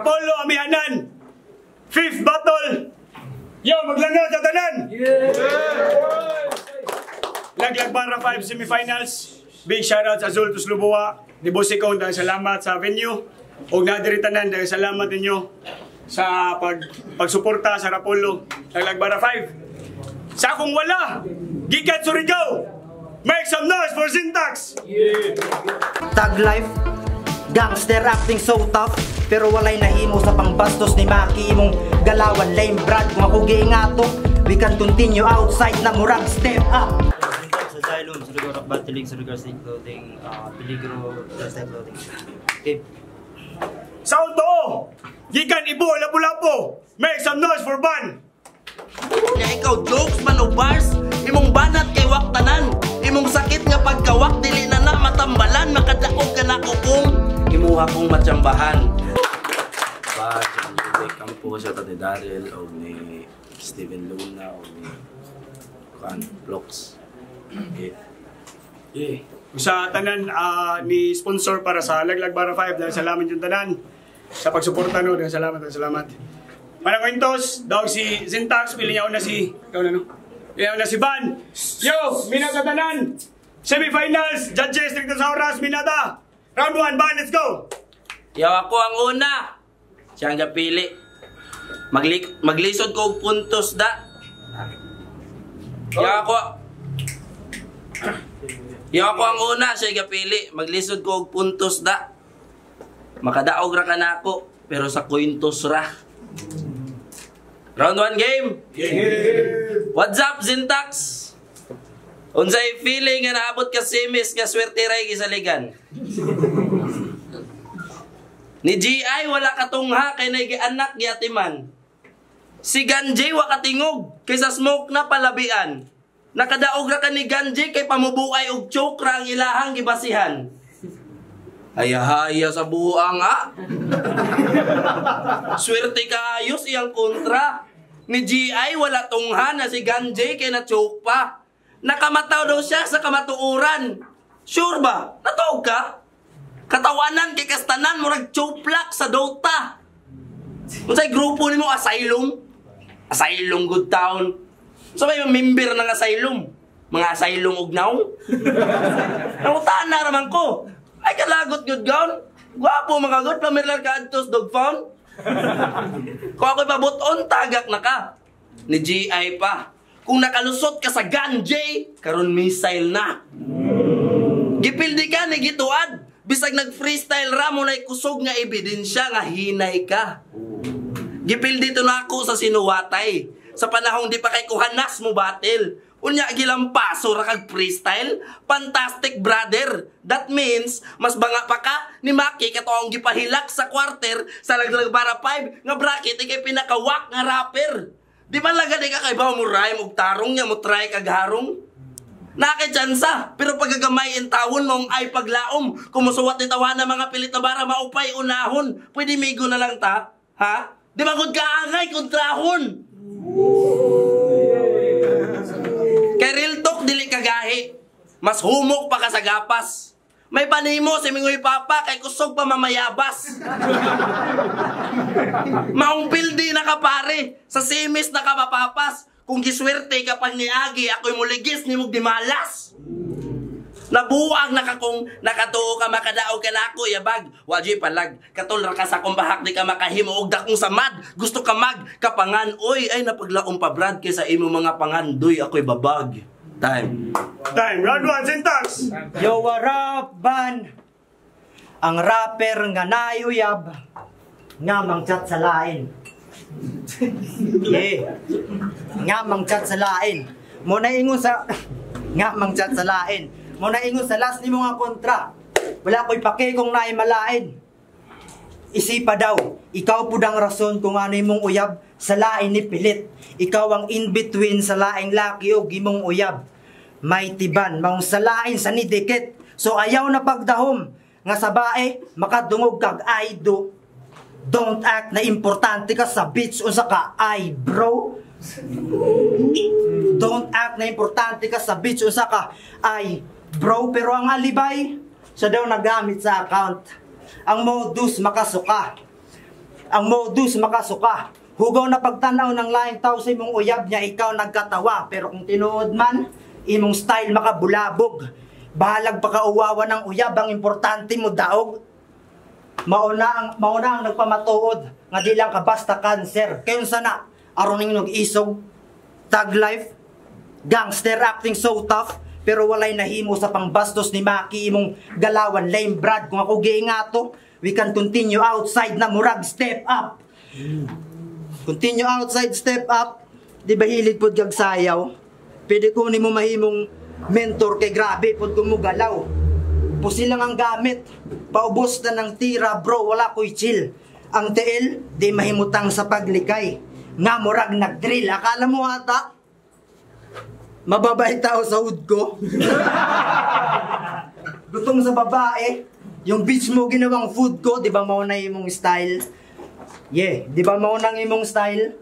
Rapolo Amihanan. Fifth battle. Yo, maglangga sa tanan. Laglag Barra 5 semifinals. Big shoutout sa Azul Tuslubuwa. Di Bosikon, dahil salamat sa venue. Og nadiri tanan, dahil salamat ninyo sa pagsuporta sa Rapolo. Laglag Barra 5. Sa akong wala, gikan Surigao. Make some noise for Syntax! Thug life, gangster acting so tough, pero walay nahimo sa pangbastos ni Maki. Imong galawan lame, brad. Kung ako giingato, we can continue outside na murag step up. Sa Xylom, Surigao Rock Battle League, Surigao State Clothing, Peligro, Lifestyle Clothing. Okay. Sa to, gikan Ibo, Lapu-Lapu. Make some noise for Ban! Nya ikaw, jokes man o bars, imong banat kay wak tanan. Imong sakit nga pagkawak dili na na matambalan, makadaog ka na ko kung imuha kong matsambahan. Pa, ni Campo, sa ni Daryl, o ni Steven Luna, o ni Kuan, Vlogs. Okay. Yeah. Sa tanan ni sponsor para sa Laglag Barra 5, dahil salamat yung tanan sa pagsuporta, no, dahil salamat, dahil salamat. Manang kwentos, daw si Syntax, pili niya una si, ikaw na, no? Pili niya una si Van. Yo, minata tanan! Semifinals, judges, stricto sa oras, minata! Round 1, Van, let's go! Yaw, ako ang una. Siya ang gapili. Maglisod ko og puntos da. Yaw ako. Yaw, ako ang una, siya gapili. Maglisod ko og puntos da. Makadaog ra ka nako, pero sa kwintos ra. Round 1 game. What's up, Zintax? Unsay feeling nga naabot ka semis nga swerte ray gisaligan? Ni GI wala katungha kay nay anak giatiman. Si Ganjay wa katingog kay sa smoke na palabian. Nakadaog ra ka ni Ganjay kay pamubuay og choke ra ang ilahang gibasihan. Hayahaya sa buang ah. Swerte kaayos iyang kontra. Ni GI wala tungha na si Ganjay kay na choke pa. Nakamataw daw siya sa kamatuoran. Sure ba? Natuog ka? Katawanan kay kastanan, murag choplak sa Dota. Unsay grupo nimo, Asylum? Asylum good town. Sa may member ng Asylum? Mga asylum og naong? Nangutaan na raman ko. Ay kalagot good gown. Gwapo mga good, pamilyar ka adtos dog found. Kung ako'y pabuton, tagak na ka. Ni GI pa. Kung nakalusot ka sa Ganjay, karon missile na. Gipildi ka ni gituad. Bisag nag-freestyle ra mo na kusog nga ebidensya nga hinay ka. Gipildi to na ako sa sinuwatay. Sa panahong di pa kay kuhanas mo battle. Unya gilampaso ra kag freestyle. Fantastic, brother. That means mas banga pa ka ni Maki kato ang gipahilak sa quarter sa Laglag Bara 5 nga bracket ikay pinakawak nga rapper. Di man lang gani ka kay ba mo rhyme og tarong nya mo try kag harong. Nakay tsansa, pero pagagamay in tawon mong ay paglaom. Kumusuwat ni tawana mga pilit na bara maupay unahon. Pwede migo na lang ta? Ha? Di ba kung kaangay kontrahon? Kay real talk dili kagahi. Mas humok pa ka sa gapas. May panimo si Mingoy Papa kay kusog pa mamayabas. Maong pildi na ka pare, sa simis na ka mapapas. Kung giswerte ka pag niagi, ako'y muligis ni mong dimalas. Nabuang na ka kung nakatuo ka makadaog ka na ako, yabag. Wajay palag, katol ra ka sa akong bahak, di ka makahimo og dakong samad. Gusto ka mag, kapangan, oy, ay napaglaom pa brad kaysa imo mga pangandoy, ako'y babag. Time. Time, round 1, Syntax! Yo, what up, Ban? Ang rapper nga naiuyab nga mangchat sa lain. Yeah. Nga mangchat sa lain. Mo na ingon sa nga mangchat sa lain. Mo na ingon sa last nimo nga kontra. Wala ko'y pake kung naay malain. Isipa daw, ikaw pud ang rason kung ano imong uyab sa lain ni Pilit. Ikaw ang in-between sa laing laki o imong uyab. May tiban, maong sa lain sa nidikit. So ayaw na pagdahom, nga sa bae, makadungog kag I do. Don't act na importante ka sa beach unsa ka ay bro. Don't act na importante ka sa beach unsa ka ay bro, pero ang alibay siya daw nagamit sa account. Ang modus makasuka. Ang modus makasuka. Hugaw na pagtanaw ng laing tao sa imong uyab niya, ikaw nagkatawa. Pero kung tinuod man, imong style makabulabog. Bahalag pakauwawa ng uyab, ang importante mo daog. Mauna ang nagpamatuod nga di lang ka basta cancer. Kayon sana aron ning isog tag life, gangster acting so tough, pero walay nahimo sa pangbastos ni Maki. Imong galawan lame, brad. Kung ako giingato, we can continue outside na murag step up. Continue outside, step up. Di ba hilig pod kag sayaw? Pwede ko nimo mahimong mentor kay grabe pod ko mo galaw. Pusil lang ang gamit. Paubos na ng tira, bro, wala ko'y chill. Ang tiil, di mahimutang sa paglikay. Nga murag nag-drill. Akala mo ata, mababait tao sa hood ko. Gutom sa babae, yung bitch mo ginawang food ko, di ba mao na imong style? Yeah, di ba mao nang imong style?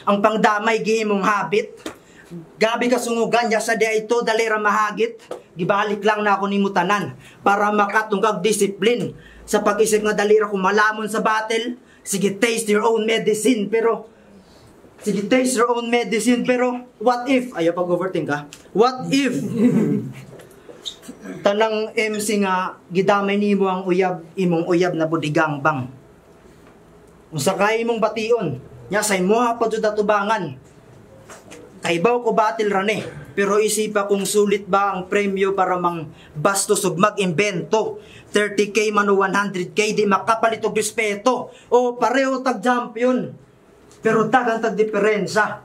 Ang pangdamay gi imong habit. Gabi ka sungugan, ya sa di ito dali ra mahagit. Gibalik lang na ako nimo tanan para makatungkag discipline. Sa pag-isip nga dali ra ko malamon sa battle, sige, taste your own medicine, pero sige, taste your own medicine, pero what if ayaw pag overthink ka? What if tanang MC nga gidamay nimo ang uyab, imong uyab na budigang bang? Unsa kay imong bation nya sa imoha pa jud atubangan? Kaibaw ko battle rane, pero isipa kung sulit ba ang premyo para mang bastos ug mag-imbento. 30K man o 100K, di makapalit og respeto. O pareho tag champion, pero dagang tag diferensya.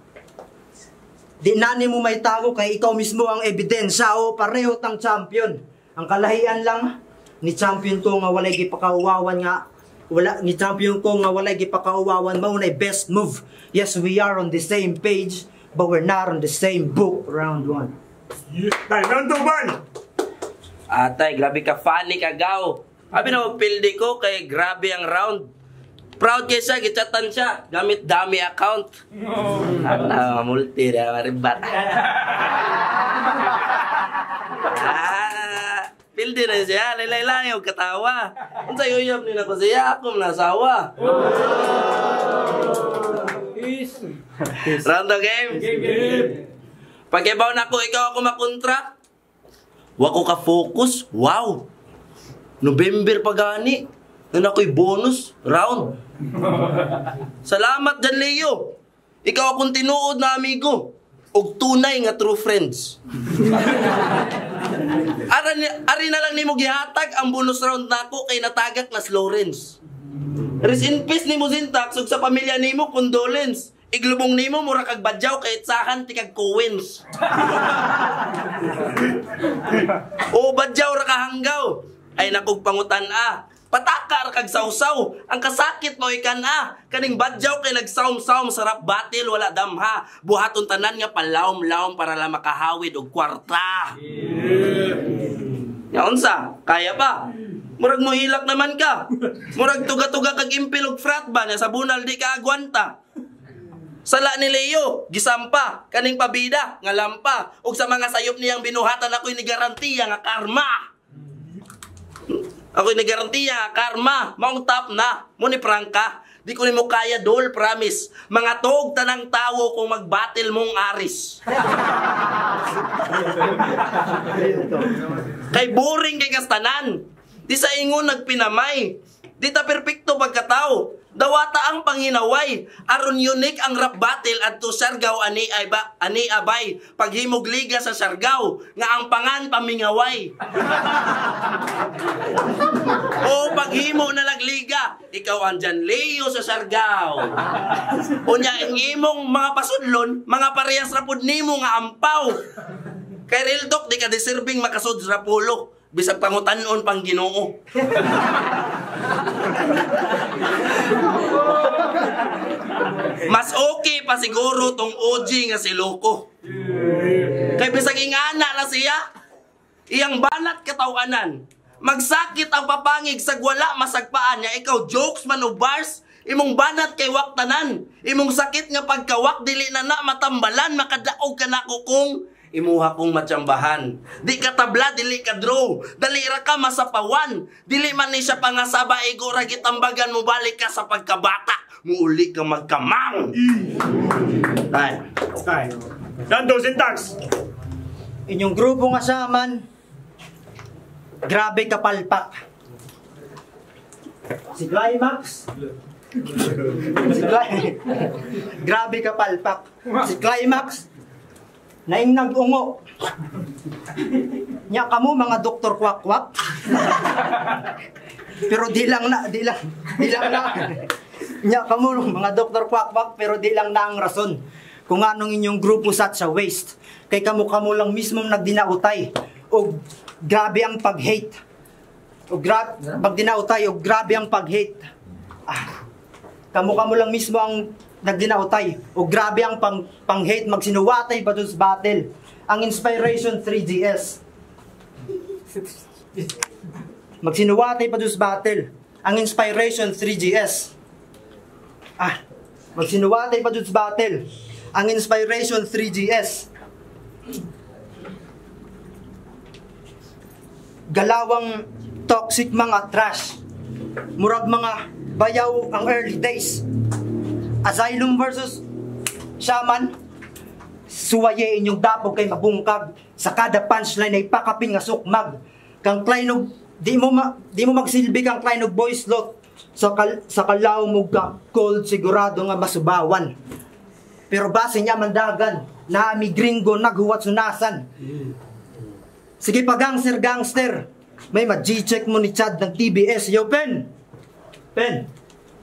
Di na nimo may tago kay ikaw mismo ang ebidensya. O pareho tang champion. Ang kalahian lang ni champion ko nga walay gipakauwawan, nga wala ni champion ko nga walay gipakauwawan, mao nay best move. Yes, we are on the same page, but we're not on the same book. Round 1. Tay, round 2, Ban! Atay, grabe ka funny ka gaw. Abi na pildi ko kay grabe ang round. Proud kay siya, gichatan siya. Gamit dami account. Ano, multi na, maribat. Ah, pildi na siya, laylay-lay, og katawa. Unsa uyab ni nako siya, ako man asawa. Round the game. Pag-ibaw na ko, ikaw ako makontra. Wa ko ka focus. Wow. November pa gani. Nun ako'y bonus round. Salamat dyan, Leo. Ikaw akong tinuod na amigo. Og tunay nga true friends. Ari na lang nimo gihatag ang bonus round nako kay natagak na si Lawrence. Rest in peace nimo, Zintax, ug sa pamilya nimo condolence. Iglubong nimo mura kag badyaw kay itsahan ti kag Coens. O badyaw ra ka hanggaw. Ay nakog pangutan a. Pataka ra kag sawsaw. Ang kasakit mo ikan a. Kaning badyaw kay nagsawm-sawm sa rap battle wala damha. Buhaton tanan nga palawm-lawm para lang makahawid og kwarta. Ya unsa? Kaya pa? Murag mo hilak naman ka. Murag tuga-tuga kag impil og frat ba na sa bunal di ka agwanta. Sala ni Leo, gisampa, kaning pabida, nga lampa, ug sa mga sayop niyang binuhatan ako'y ni garantiya nga karma. Ako'y ni garantiya nga karma, maong top na, mo ni prangka. Di ko nimo kaya dol, promise. Mga tog tanang tawo kung magbattle mong aris. Kay boring kay kastanan. Di sa ingon nagpinamay. Di ta perpekto pagkatao. Dawata ang panghinaway. Aron unique ang rap battle adto Siargao ani ay ba ani abay paghimog liga sa Siargao nga ang pangan pamingaway. O paghimo na lagliga, ikaw ang Jan Leo sa Siargao. Unya ang imong mga pasudlon, mga parehas ra pud nimo nga ampaw. Kay real talk di ka deserving makasud sa pulo bisag pangutan-on pang Ginoo. Mas okay pa siguro tong OG nga si Loco. Kay bisag ingana na siya, iyang banat katawanan. Magsakit ang papangig sa wala masagpaan niya. Ikaw jokes man o bars, imong banat kay waktanan. Imong sakit nga pagkawak dili na na matambalan, makadaog ka na kung Imuha kong matsambahan. Di ka tabla, dili ka draw. Dali ra ka masapawan. Dili man ni siya pangasaba, igo ra gitambagan mo balik ka sa pagkabata. Muuli ka magkamang. Ay. Ay. Dando, Zintax. Inyong grupo nga saman, grabe kapalpak. Si Climax, si Climax, grabe kapalpak. Si Climax, naing nag-ungo. Nya kamo mga doktor kwak-kwak. Pero di lang na, di lang, di lang na. Nya kamo mga doktor kwak-kwak, pero di lang na ang rason kung anong inyong grupo such a waste. Kay kamo-kamo lang mismo nagdinautay. O grabe ang pag-hate. O pagdinautay, o grabe ang pag-hate. Ah, kamo-kamo lang mismo ang nagdinautay. O grabe ang pang-hate, magsinuwatay pa dun sa battle. Ang Inspiration 3GS. Magsinuwatay pa dun sa battle. Ang Inspiration 3GS. Ah, magsinuwatay pa dun sa battle. Ang Inspiration 3GS. Galawang toxic mga trash. Murag mga bayaw ang early days. Asylum versus Shaman. Suwaye inyong dapog kay mabungkag. Sa kada punchline ay pakapin nga sukmag. Kang Kleinog, di mo magsilbi kang Kleinog boys lot. Sa kalaw mo ka cold sigurado nga masubawan. Pero base niya mandagan, na mi gringo naghuwat sunasan. Sige pa gangster gangster, may ma-G-check mo ni Chad ng TBS. Yo, pen! Pen!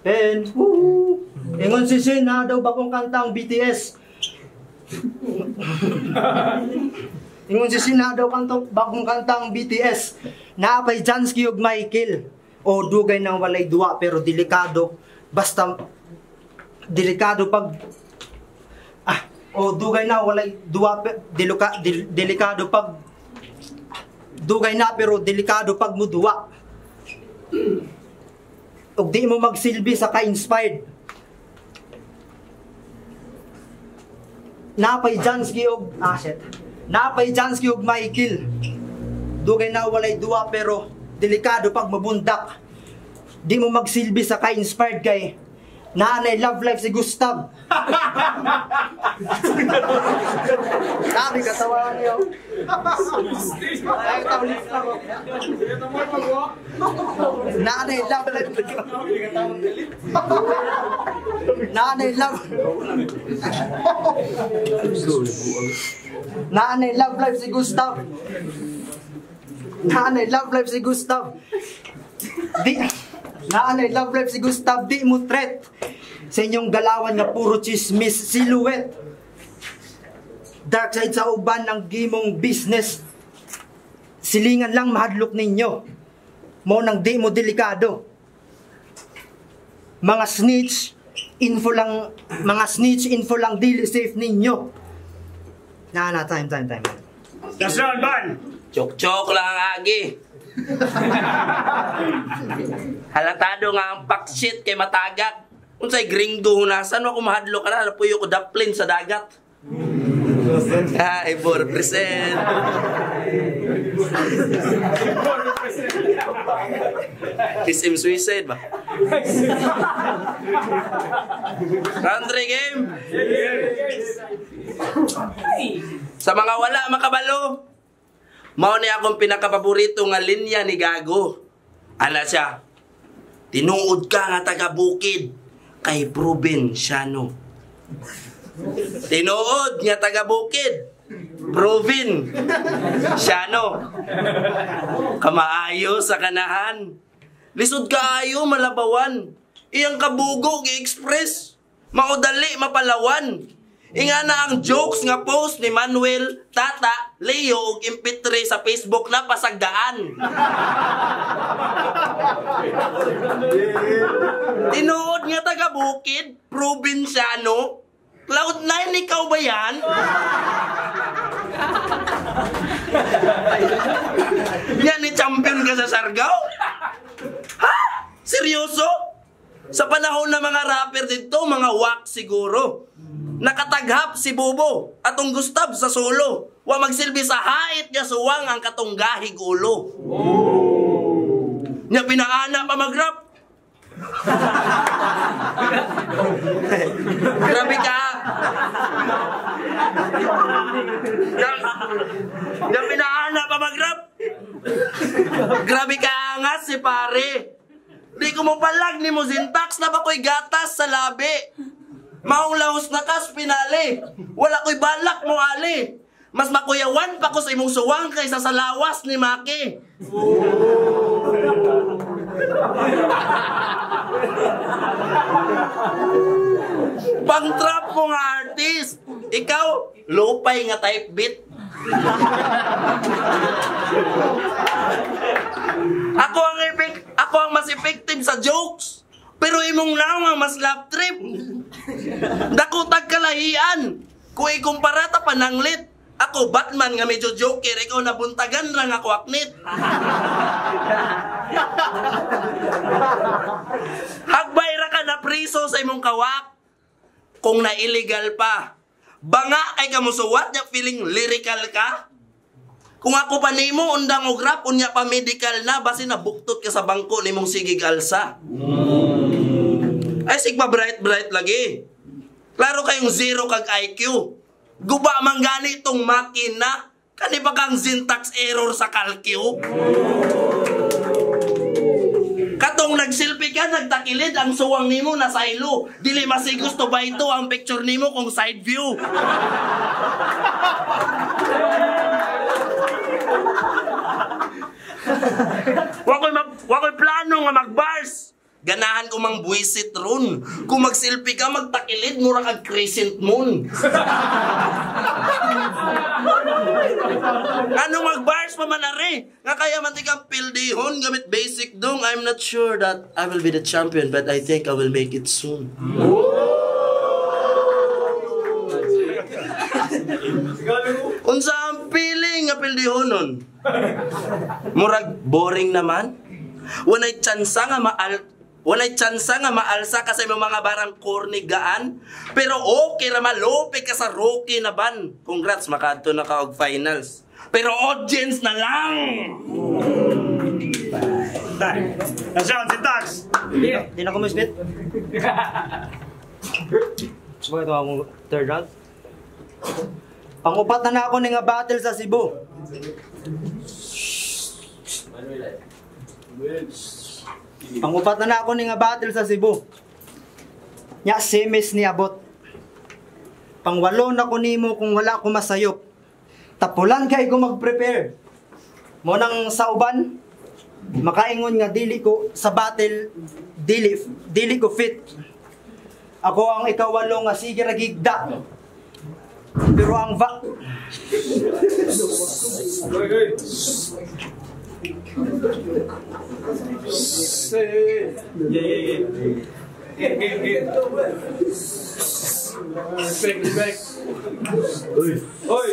Pen! Woo! Ingon si Shin, na daw bagong kanta ang BTS. Ingon si Shin, na daw bagong kanta ang BTS. Naapay Jansky ug Michael. O dugay nang walay duwa pero delikado. Basta delikado pag o dugay na walay duwa delikado pag dugay na pero delikado pag muduwa. Ug di mo magsilbi sa ka-inspired. Napay Jansky og Napay Jansky og Michael. Dugay na walay duwa pero delikado pag mabundak. Di mo magsilbi sa ka-inspired kay naanay love life si Gustav. Sabi katawa niyo. Ay, taulit lang. Naanay love life. Naanay love. Naanay love life si Gustav. Naanay love life si Gustav. Di naanay love life si Gustav, di mo threat sa inyong galawan nga puro chismis silhouette. Dark side sa uban ng gimong business. Silingan lang mahadlok ninyo. Mo nang di mo delikado. Mga snitch info lang, mga snitch info lang dili safe ninyo. Na time. Last round, ban. Chok-chok lang ang agi. Halatado nga ang pakshit kay matagak. Unsay gringgo hunasan wa ko mahadlok ka na puyo ko daplin sa dagat. Ah, Ibor present. SM suicide ba? Round 3 game. Sa mga wala makabalo, mao ni akong pinakapaborito nga linya ni Gago. Ana siya, tinuod ka nga taga bukid kay probinsyano. Tinuod nga taga bukid, probinsyano. Kamaayo sa kanahan. Lisod kaayo malabawan. Iyang kabugo gi-express. Maudali mapalawan. Inga na ang jokes nga post ni Manuel, Tata, Leo ug MP3 sa Facebook na pasagdaan. Tinuod nga taga bukid, probinsyano. Cloud9, ikaw ba yan? Yan ni champion ka sa Siargao? Ha? Seryoso? Sa panahon ng mga rapper dito, mga wak siguro. Nakataghap si Bobo atong Gustav sa solo. Wa magsilbi sa hait nga suwang ang katong gahig ulo. Nya pinaana pa mag-rap. Grabe ka. Nya pinaana pa mag-rap. Grabe ka angas si pare. Di ko mo palag ni mo Zintax na ba ko'y gatas sa labi. Maong lahos na kas pinali. Wala ko'y balak mo ali. Mas makuyawan pa ko sa imong suwang kaysa sa lawas ni Maki. Pang-trap mo nga artist. Ikaw, lupay nga type beat. Ako ang mas effective sa jokes. Pero imong naong ang mas love trip. Dakutag kalahian. Kung ikumpara ta pananglit. Ako Batman nga medyo joker, ikaw nabuntagan ra nga kwaknit. Hagbay ra ka na priso sa imong kawak. Kung na illegal pa. Banga kay kamusuwat nya feeling lyrical ka. Kung ako pa nimo undang og rap unya pa medical na basi na buktot ka sa bangko nimong sigig alsa. Ay sigma bright bright lagi. Klaro kayong zero kag IQ. Guba man gani tong makina kani pa kang syntax error sa calcu. Katong nagselfie ka nagtakilid ang suwang nimo na silo. Dili masigos to ba ito ang picture nimo kung side view. Wako'y plano nga magbars. Ganahan ko mang buwisit ron. Kung magselfie ka, magtakilid, mura kag crescent moon. Ano magbars pa man are? Nga kaya man di kang pildihon gamit basic dong. I'm not sure that I will be the champion, but I think I will make it soon. Unsa ang feeling nga pildihon nun? Murag boring naman. Walay tsansa nga maalsa kasi may mga barang kornigaan. Pero okay ra malope ka sa rookie na ban. Congrats, makaadto na ka og finals. Pero audience na lang. Last round, Zintax. Di na ko musbit. Sabagay ito akong third round. Pangupat na ako ni nga battle sa Cebu. Pangupat na ako ni nga battle sa Cebu. Nya semis ni abot. Pangwalo na ko nimo kung wala ko masayop. Tapulan kay ko mag-prepare. Mo nang sa uban makaingon nga dili ko sa battle dili ko fit. Ako ang ikawalo nga sige ra gigda. Pero ang va Respect. Oy.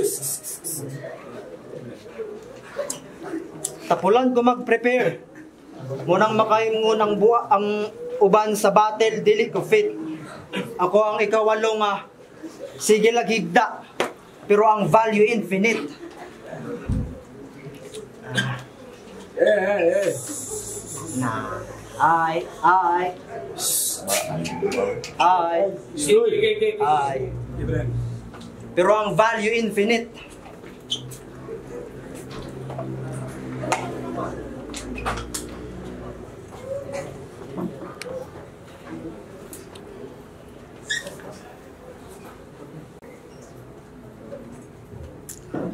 Tapulan ko mag-prepare. Munang makaingon ang buwa ang uban sa battle dili ko fit. Ako ang ikawalo nga sige lagigda. Pero ang value infinite. Na ay ay ay ay. Pero ang value infinite.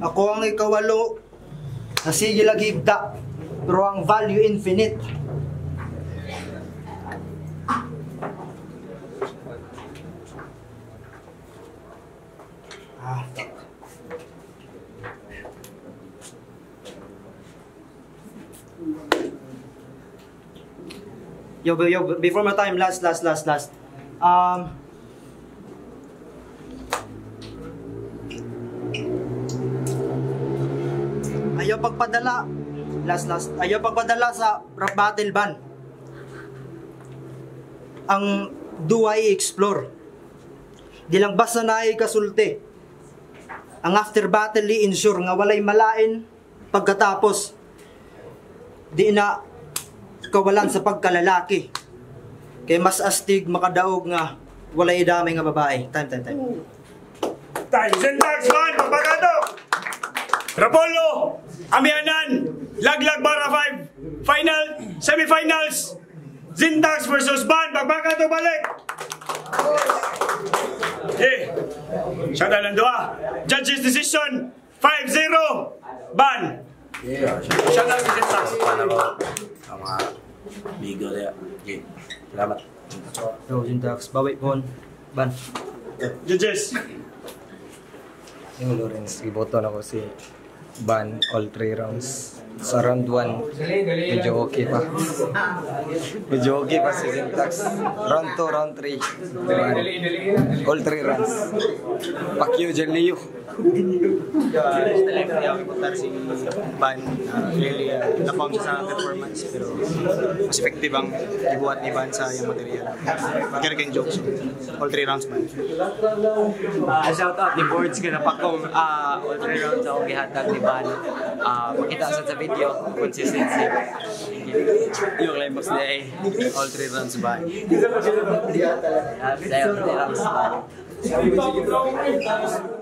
Ako ang ikawalo na sige lagigda, pero ang value infinite. Ah, fuck. Yo, before my time, last. Ayaw pagpadala, last, ayaw pagpadala sa rap battle ban. Ang duwa i-explore. Di lang basta na ay kasulti. Ang after battle i-ensure nga walay malain pagkatapos di na kawalan sa pagkalalaki. Kay mas astig makadaog nga walay idamay nga babae. Time, time, time. Time. Zintax, Ban, Pagpakato. Rapolo, Amianan, Laglag Bara 5, Final, semifinals. Zintax versus Ban, Pagpakato balik. Eh, siya na lang duha. Judges decision, 5-0, Ban. Yeah, Shout out to Zintax. Paano ko ang mga amigo niya. Okay. Salamat. Yo, Zintax, bawi pon. Ban. Judges. Yung Lawrence, giboto na ko si Ban all three rounds. Sa round 1, medyo okay pa. Medyo okay pa si Zintax. Round 2, round 3. Ban. All three rounds. Pacquiao, John Leo. Gibotar si Ban. Clearly, napaw siya sa performance pero mas effective ang gibuhat ni Ban sa iyang material. Kaya kayong jokes. All three rounds, Ban. Shout out ni Boards ka napakong all three rounds ako gihatag ni Ban. Makita sa video, consistency. Thank you. Yung climax niya eh. All three rounds, Ban. All three rounds, Ban.